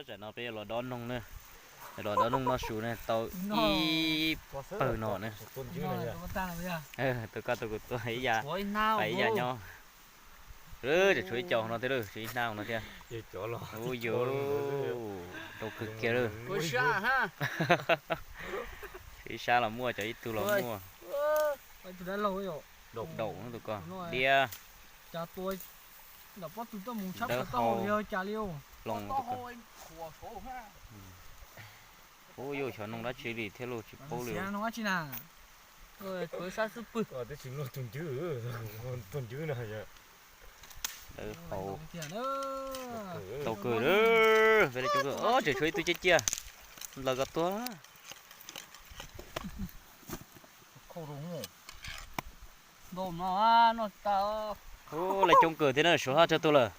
Tam no peb yuav los dob noog na, los dob noog noj su na, tau ib pawg no na. Tus koj tus kuv tua ib yam, pais ib yam nyob. Tseem tshuav ib co no thiab, tshuav ib hnab no thiab. Ub, yus rau kawg kiag lawm. Tshuav ib sab los muaj, tshuav ib tug los muaj. Daum tus koj diab. Dawb hau, hloov tus koj. Ub, yuav xyov noog dab tsi li thiab los tsis paub li. Dawb hau, tau kawg. Tseem tshuav ib tug ciaj ciaj, ntawd koj tuag. Ub, lawv coob kawg thiab na, suav sab tsawg tus lawm.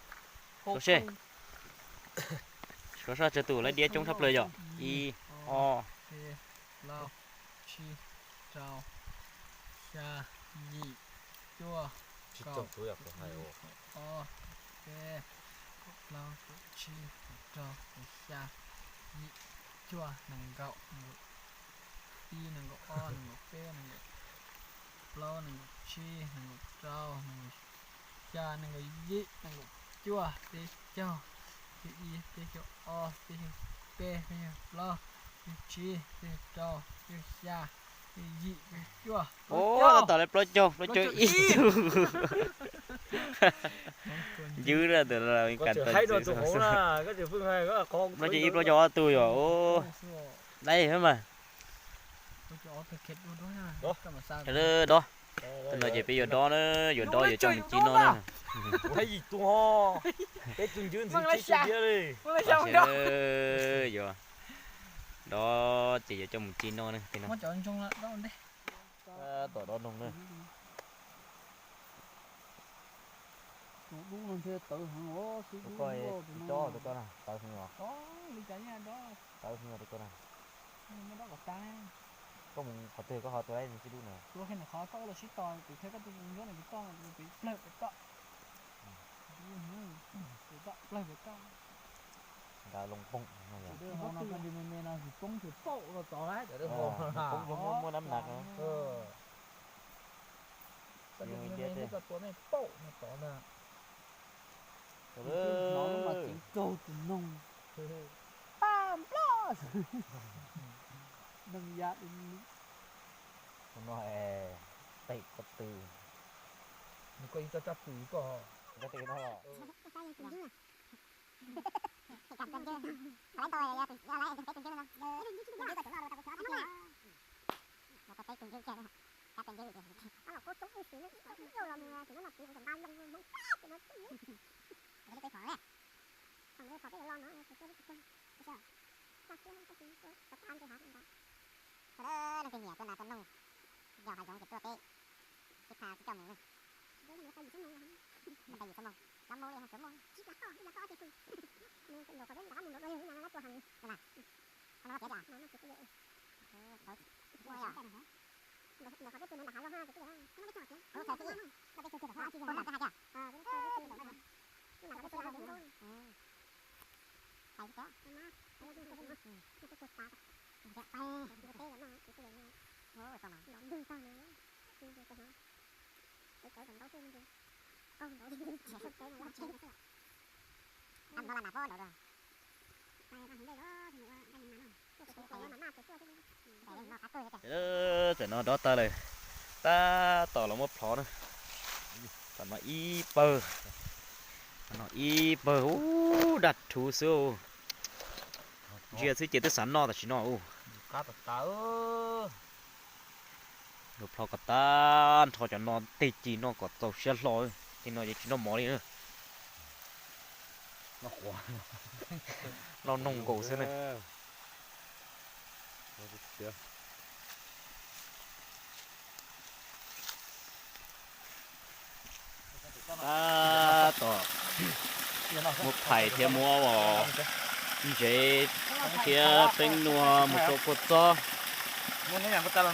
Suav seb, suav sab tsawg tus, lawv diab coob tshaj plaws yom. Ib, ob, plaub, tsib, rau, xya, yim, cuaj, kaum, ib, kaum ob, kaum peb, kaum plaub, kaum tsib, kaum rau, kaum xya, yim, cuaj, nees nkaum, nees nkaum ib, nees nkaum ob, nees nkaum peb, nees nkaum plaub, nees nkaum tsib, nees nkaum rau, nees nkaum xya, nees nkaum yim, nees nkaum cuaj, peb caug, peb caug ib, peb caug ob, peb caug peb, peb caug plaub, peb caug tsib, peb caug rau, peb caug xya, peb caug yim, peb caug cuaj. Tab tom lawv plaub caug, plaub caug ib tug. Ncwb na, tus no kas tas ntxiv. Plaub caug ib, plaub caug ob tug yom. Dai mas. Dob, tus no ces peb yuav dob na, yuav dob yuav coj mus ci noj na. Yuav dob ces yuav coj mus ci noj na. Tom dob noog na. Tus dub no ntshe tawv heev os, xib dub, tus no tawv heev os. Tawv heev os tus koj na. Koj mus qhov twg koj ho tua xib dub na? Tua kiag ntawm qhov koj los sib tos, kuv thiab koj tus ntsuab no kuv coj, kuv plawg pem toj. Kuv coj plawg pem toj. Nkawd loo poom no yog. Tus dub no me me no tsis poob tsis paum los tod lawm. Poob muaj nab nag. Koj tus me me thiab koj tua nej paum no tod ntag. Hnov lub mas ceev kaug tus noog. Paj nploj. Noog ya li. Tus no es pem qhov twg? Nws koj ib tsob tsab pwm koj. Tsab pwm no los. Leej twg nyiam tuaj nas tuaj noog, yog hav zoov ces tuaj peb, sib pha sib coj mus ne. Yim xuab moos, lab moos li ho xuab moos. Tam no dob tag lawm, tab tom los muab plhov na. Tam no ib pawg, tam no ib pawg, ub, daj rhuv xwb. Ntsia xwb ces twb xav noj tam sim no ub. Yuav plhov kom tag nrho cov no teg ci noj kom txaus siab hlo, tej no ces tsis noj mov li na. Noj noog nkaus xwb na. Tab tom muab phais thiab muab ntsev thiab peeb nua mus rau kua txob coj los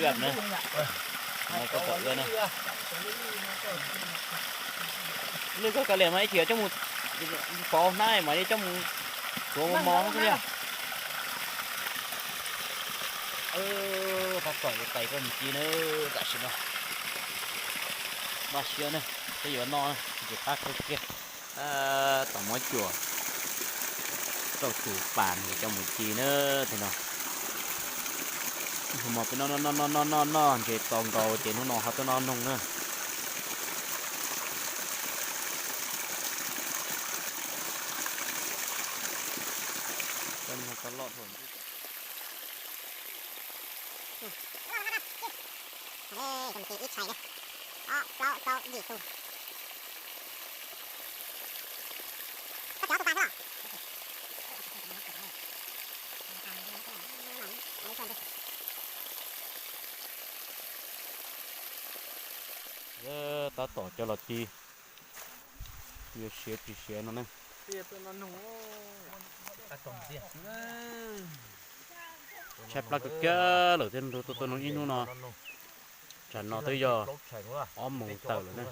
ua na. Koj pom ua na. Lwj koj kav liam mas ib chim coj mus Pov hnab mas coj mus tuav mos mos xwb li. Tab tom yuav tais koj mus ci na, tam sim no noj siab na, peb yuav noj ntsis qab kawg kiag. Tab tom muab cuam rau tus pas nws coj mus ci na, tus no. Hnub no peb noj noj noj noj noj noj ntses tau nkaus ces hnub no ho tuaj noj noog na. Tab tom coj los ci, yuav siav tsis siav no ne. Tshaib plab kawg kiag lawm thiab, tuaj tuaj noog ib hnub no, tsam no twb yog ob moos tawm lawm na.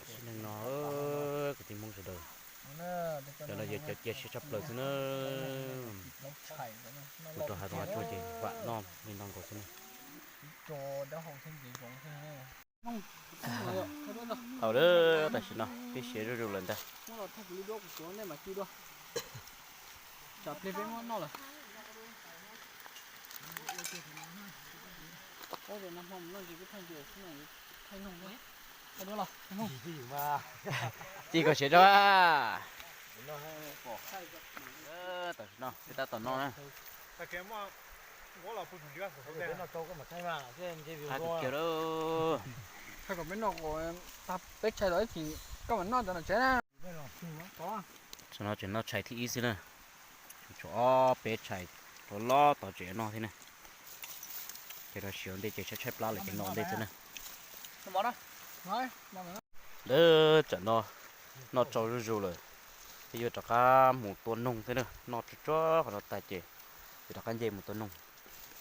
Sim neej no kwv tij Hmoob sawv daws, cov no yog cov cia siab tshaj plaws xwb na. Ua rau hav zoov hav tsuag ces vam noj li no nkaus xwb na. Thaum tam sim no peb siav zuj zus lawm ntag. Ci koj siav rau. Tam sim no peb tab tom noj na. Qab kawg kiag lauj. Peb tshais los ib chim koj mam noj cov no tsev na. Tam no tseem noj tshais thib ib xwb na. Tshuav ob peb tshais loj loj tod tseem yuav noj thiab na. Ces rau siav ua ntej ces tshaib tshaib plab lawm ces noj ua ntej xwb na. Ntawd tsam no noj tsau zuj zus lawm, peb yuav rov qab mus tua noog thiab na. Noj tsuag tsuag qhov no tag ces yuav rov qab nce mus tua noog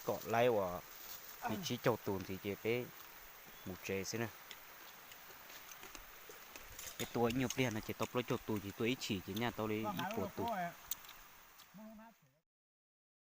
kom laib uas li tsib caug tus ntxiv ces peb mus tsev xwb na. Peb tua ib nyuag pliag no ces tau plaub caug tus ces tua ib chim ces nyaj tau li ib puas tus.